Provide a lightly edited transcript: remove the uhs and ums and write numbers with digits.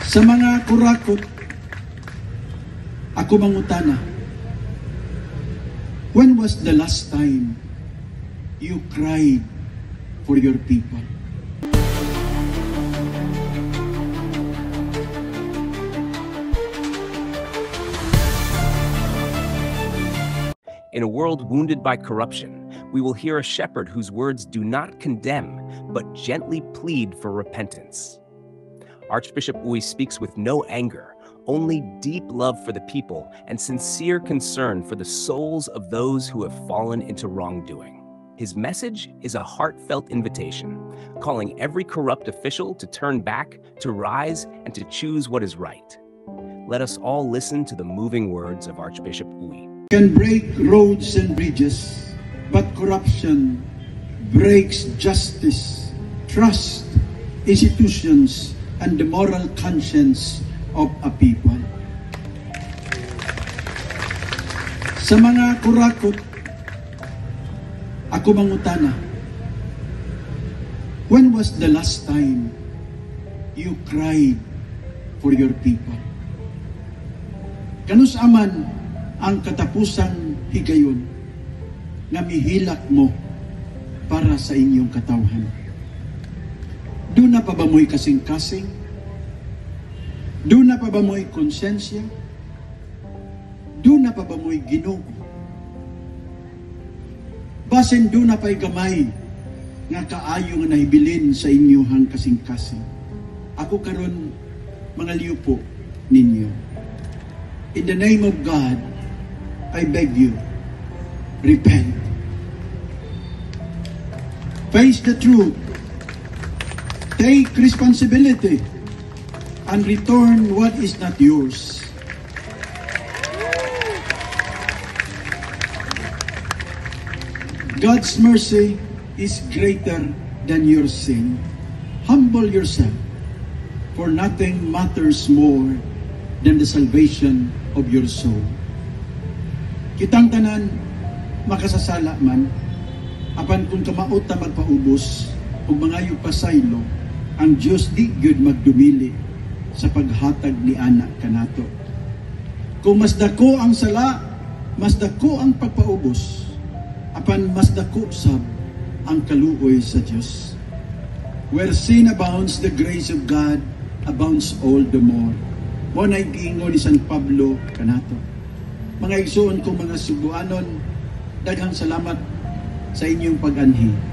Sa mga kurakot, ako mangutana, when was the last time you cried for your people? In a world wounded by corruption, we will hear a shepherd whose words do not condemn, but gently plead for repentance. Archbishop Uy speaks with no anger, only deep love for the people and sincere concern for the souls of those who have fallen into wrongdoing. His message is a heartfelt invitation, calling every corrupt official to turn back, to rise, and to choose what is right. Let us all listen to the moving words of Archbishop Uy. Can break roads and bridges, but corruption breaks justice, trust, institutions, and the moral conscience of a people. Sa mga kurakot, ako mangutana, when was the last time you cried for your people? Kanus aman ang katapusang higayon nga mihilak mo para sa inyong katawhan? Duna pa ba mo'y kasing-kasing? Duna pa ba mo'y konsensya? Duna pa ba mo'y Ginoo? Basin duna pa'y gamay nga kaayo nga nahibilin sa inyohang kasing-kasing. Ako karon mga liupo ninyo. In the name of God, I beg you, repent. Face the truth. Take responsibility and return what is not yours. God's mercy is greater than your sin. Humble yourself, for nothing matters more than the salvation of your soul. Kitang tanan, makasasala man, apan kung kamaot ta magpaubos ug mangayo pasaylo, ang Dios di gyud magdumili sa paghatag ni anak kanato. Kung mas dako ang sala, mas dako ang pagpaubos, apan mas dako sab ang kaluoy sa Dios. Where sin abounds, the grace of God abounds all the more. Mao nay giingon ni San Pablo kanato. Mga igsoon kong mga Sugbuanon, daghang salamat sa inyong pag-anhi.